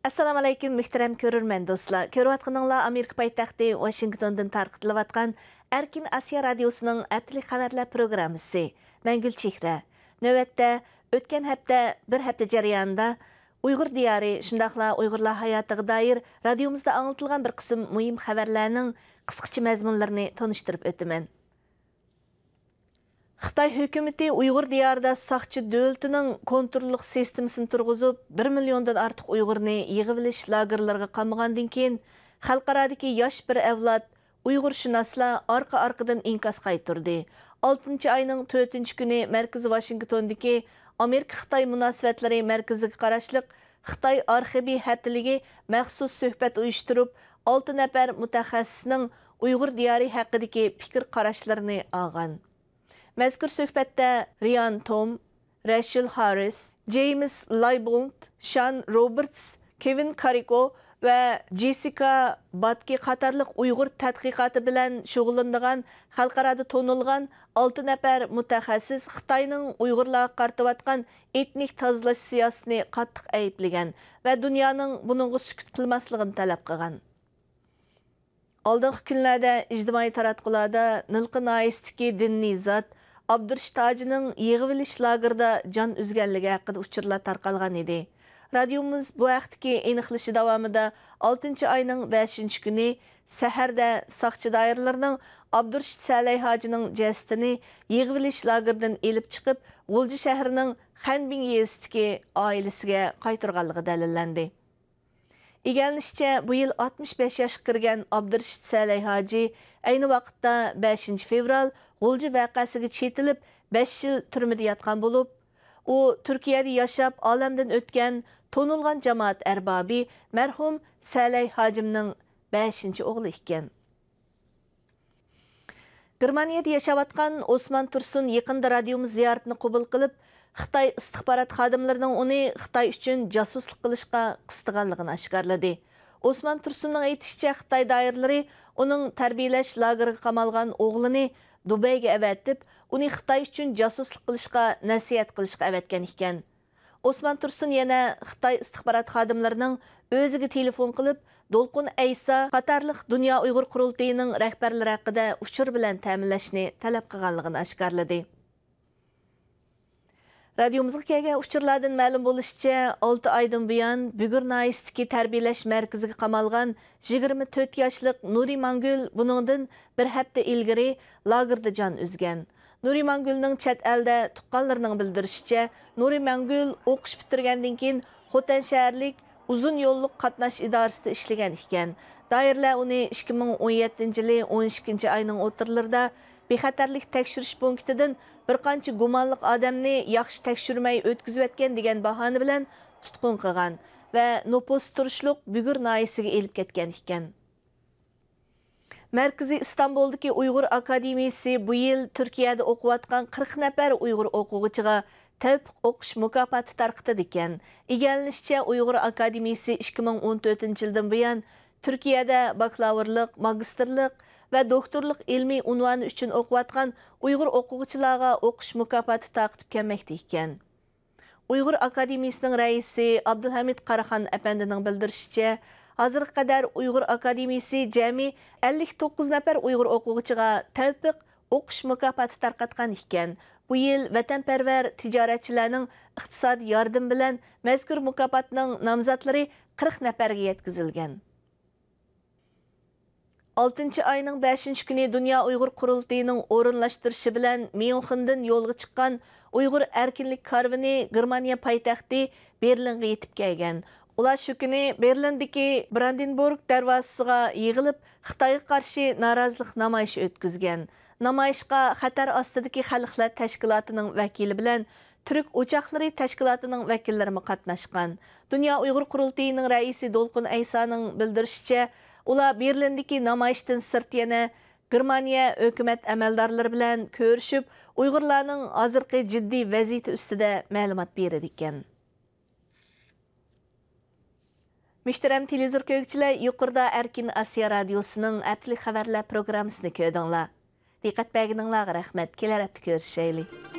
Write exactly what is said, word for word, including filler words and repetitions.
ئەسسالامۇئەلەيكۇم، مۆھتەرەم كۆرۈرمەن دوستلار. كۆرۈۋاتقىنىڭلار ئامېرىكا پايتەختى ۋاشىنگتوندىن تارقىتىلىۋاتقان ئەركىن ئاسىيا رادىيوسىنىڭ ھەپتىلىك خەۋەرلەر پروگراممىسى. مەن گۈلچېھرە. نۆۋەتتە ئۆتكەن ھەپتە، بىر ھەپتە جەريانىدا ئۇيغۇر دىيارى، شۇنداقلا ئۇيغۇرلار ھاياتىغا دائىر رادىيومىزدا ئاڭلىتىلغان بىر قىسىم مۇھىم خەۋەرلەرنىڭ قىسقىچە مەزمۇنلىرىنى تونۇشتۇرۇپ ئۆتىمەن. خىتاي ھۆكۈمىتى ئۇيغۇر دىيارىدا ساقچى دۆلىتىنىڭ كونتروللۇق سىستېمىسىنى تۇرغۇزۇپ، بىر مىليوندىن ئارتۇق ئۇيغۇرنى يىغىۋېلىش لاگېرلىرىغا قامىغاندىن كېيىن، خەلقئارادىكى ياش بىر ئەۋلاد ئۇيغۇرشۇناسلار ئارقا-ئارقىدىن ئىنكاس قايتۇردى. ئالتىنچى ئاينىڭ تۆتىنچى كۈنى مەركىزىي ۋاشىنگتوندىكى ئامېرىكا-خىتاي مۇناسىۋەتلىرى مەركىزىگە قاراشلىق خىتاي ئارخىپى ھەپتىلىكى مەخسۇس سۆھبەت ئۇيۇشتۇرۇپ، ئالتە نەپەر مۇتەخەسسىسنىڭ ئۇيغۇر دىيارى ھەققىدىكى پىكىر قاراشلىرىنى ئالغان. مەزكۇر سۆھبەتتە رىيان توم، رەشىل ھاررىس، جېيمىس لايبولت، شان روبېرتس، كېۋىن كارىكو ۋە جېسسىكا باتكى قاتارلىق ئۇيغۇر تەتقىقاتى بىلەن شۇغۇللىنىدىغان خەلقئارادا تونۇلغان ئالتە نەپەر مۇتەخەسسىس خىتاينىڭ ئۇيغۇرلارغا قارىتىۋاتقان ئېتنىك تازىلاش سىياسىتىنى قاتتىق ئەيىبلىگەن ۋە دۇنيانىڭ بۇنىڭغا سۈكۈت قىلماسلىقىنى تەلەپ قىلغان. ئالدىنقى كۈنلەردە ئىجتىمائىي تاراتقۇلاردا نىلقا ناھىيەسىدىكى دىنىي زات ئابدۇرېشىت ھاجىنىڭ يىغىۋېلىش لاگېرىدا جان ئۈزگەنلىكى ھەققىدە ئۇچۇرلار تارقالغان ئىدى. رادىيومىز بۇ ھەقتىكى ئېنىقلىشى داۋامىدا ئالتىنچى ئاينىڭ بەشىنچى كۈنى سەھەردە ساقچى دائىرىلىرىنىڭ ئابدۇرېشىت سەلەي ھاجىنىڭ جەسىتىنى يىغىۋېلىش لاگېرىدىن ئېلىپ چىقىپ، غۇلجا شەھىرىنىڭ خەنبىڭ يېزىسىدىكى ئائىلىسىگە قايتۇرغانلىقى دەلىللەندى. ئىگىلىنىشىچە، بۇ يىل ئاتمىش بەش ياشقا كىرگەن ئابدۇرېشىت سەلەي ھاجى ئەينى ۋاقىتتا بەشىنچى فېۋرال غۇلجا ۋەقەسىگە چېتىلىپ، بەش يىل تۈرمىدە ياتقان بولۇپ، ئۇ تۈركىيەدە ياشاپ ئالەمدىن ئۆتكەن تونۇلغان جامائەت ئەربابى مەرھۇم سەلەي ھاجىمنىڭ بەشىنچى ئوغلى ئىكەن. گېرمانىيەدە ياشاۋاتقان ئوسمان تۇرسۇن يېقىندا رادىيومىز زىيارىتىنى قوبۇل قىلىپ، خىتاي ئىستىخبارات خادىملىرىنىڭ ئۇنى خىتاي ئۈچۈن جاسۇسلۇق قىلىشقا قىستىغانلىقىنى ئاشكارىلىدى. ئوسمان تۇرسۇننىڭ ئېيتىشىچە، خىتاي دائىرىلىرى ئۇنىڭ تەربىيەلەش لاگېرىغا قامالغان ئوغلىنى دۇبەيگە ئەۋەتىپ، ئۇنى خىتاي ئۈچۈن جاسۇسلۇق قىلىشقا نەسىھەت قىلىشقا ئەۋەتكەن ئىكەن. ئوسمان تۇرسۇن يەنە خىتاي ئىستىخبارات خادىملىرىنىڭ ئۆزىگە تېلېفون قىلىپ، دولقۇن ئەيسا قاتارلىق دۇنيا ئۇيغۇر قۇرۇلتىيىنىڭ رەھبەرلىرى ھەققىدە ئۇچۇر بىلەن تەمىنلەشنى تەلەپ قىلغانلىقىنى ئاشكارىلىدى. رادىيومىزغا كەلگەن ئۇچۇرلاردىن مەلۇم بولۇشىچە، ئالتە ئايدىن بۇيان بۈگۈر ناھىيەسىدىكى تەربىيەلەش مەركىزىگە قامالغان يىگىرمە تۆت ياشلىق نۇرى ماڭگۈل بۇنىڭدىن بىر ھەپتە ئىلگىرى لاگېردا جان ئۈزگەن. نۇرى ماڭگۈلنىڭ چەت ئەلدە تۇغقانلىرىنىڭ بىلدۈرۈشىچە، نۇرى ماڭگۈل ئوقۇش پۈتتۈرگەندىن كېيىن خوتەن شەھەرلىك ئۇزۇن يوللۇق قاتناش ئىدارىسىدە ئىشلىگەن ئىكەن. دائىرىلەر ئۇنى ئىككى مىڭ ئون يەتتىنچى يىلى ئون ئىككىنچى ئاينىڭ ئوتتۇرىلىرىدا بىخەتەرلىك تەكشۈرۈش پونكىتىدىن بىر قانچە گۇمانلىق ئادەمنى ياخشى تەكشۈرمەي ئۆتكۈزۈۋەتكەن دېگەن باھانە بىلەن تۇتقۇن قىلغان ۋە نوپۇستا تۇرۇشلۇق بۈگۈر ناھىيەسىگە ئېلىپ كەتكەن ئىكەن. مەركىزىي ئىستانبۇلدىكى ئۇيغۇر ئاكادېمىيىسى بۇ يىل تۈركىيەدە ئوقۇۋاتقان قىرىق نەپەر ئۇيغۇر ئوقۇغۇچىغا تەۋپىق ئوقۇش مۇكاپاتى تارقىتىدىكەن. ئىگىلىنىشىچە، ئۇيغۇر ئاكادېمىيىسى ئىككى مىڭ ئون تۆتىنچى يىلدىن بۇيان تۈركىيەدە باكلاۋۇرلۇق، ماگىستىرلىق ۋە دوكتورلۇق ئىلمىي ئۇنۋانى ئۈچۈن ئوقۇۋاتقان ئۇيغۇر ئوقۇغۇچىلارغا ئوقۇش مۇكاپاتى تارقىتىپ كەلمەكتە ئىكەن. ئۇيغۇر ئاكادېمىيىسىنىڭ رەئىسى ئابدۇلھەمىد قاراخان ئەپەندىنىڭ بىلدۈرۈشىچە، ھازىرغا قەدەر ئۇيغۇر ئاكادېمىيىسى جەمئىي ئەللىك توققۇز نەپەر ئۇيغۇر ئوقۇغۇچىغا تەۋپىق ئوقۇش مۇكاپاتى تارقاتقان ئىكەن. بۇ يىل ۋەتەنپەرۋەر تىجارەتچىلەرنىڭ ئىقتىسادىي ياردىمى بىلەن مەزكۇر مۇكاپاتنىڭ نامزاتلىرى قىرىق نەپەرگە يەتكۈزۈلگەن. ئالتىنچى ئاينىڭ بەشىنچى كۈنى دۇنيا ئۇيغۇر قۇرۇلتىيىنىڭ ئورۇنلاشتۇرۇشى بىلەن ميۇنخېندىن يولغا چىققان ئۇيغۇر ئەركىنلىك كارۋىنى گېرمانىيە پايتەختى بېرلىنغا يېتىپ كەلگەن. ئۇلار شۇ كۈنى بېرلىندىكى براندېنبۇرگ دەرۋازىسىغا يىغىلىپ، خىتايغا قارشى نارازىلىق نامايىشى ئۆتكۈزگەن. نامايىشقا خەتەر ئاستىدىكى خەلقلەر تەشكىلاتىنىڭ ۋەكىلى بىلەن تۈرك ئوچاقلىرى تەشكىلاتىنىڭ ۋەكىللىرىمۇ قاتناشقان. دۇنيا ئۇيغۇر قۇرۇلتىيىنىڭ رەئىسى دولقۇن ئەيسانىڭ بىلدۈرۈشىچە، ئۇلار بېرلىندىكى نامايىشتىن سىرت يەنە گېرمانىيە ھۆكۈمەت ئەمەلدارلىرى بىلەن كۆرۈشۈپ، ئۇيغۇرلارنىڭ ھازىرقى جىددىي ۋەزىيىتى ئۈستىدە مەلۇمات بېرىدىكەن. مۆھتەرەم تېلېۋىزور كۆرگۈچىلەر، يۇقىرىدا ئەركىن ئاسىيا رادىيوسىنىڭ ھەپتىلىك خەۋەرلەر پروگراممىسىنى كۆردۈڭلار. دىققەت بەرگىنىڭلارغا رەھمەت. كېلەر ھەپتە كۆرۈشەيلى.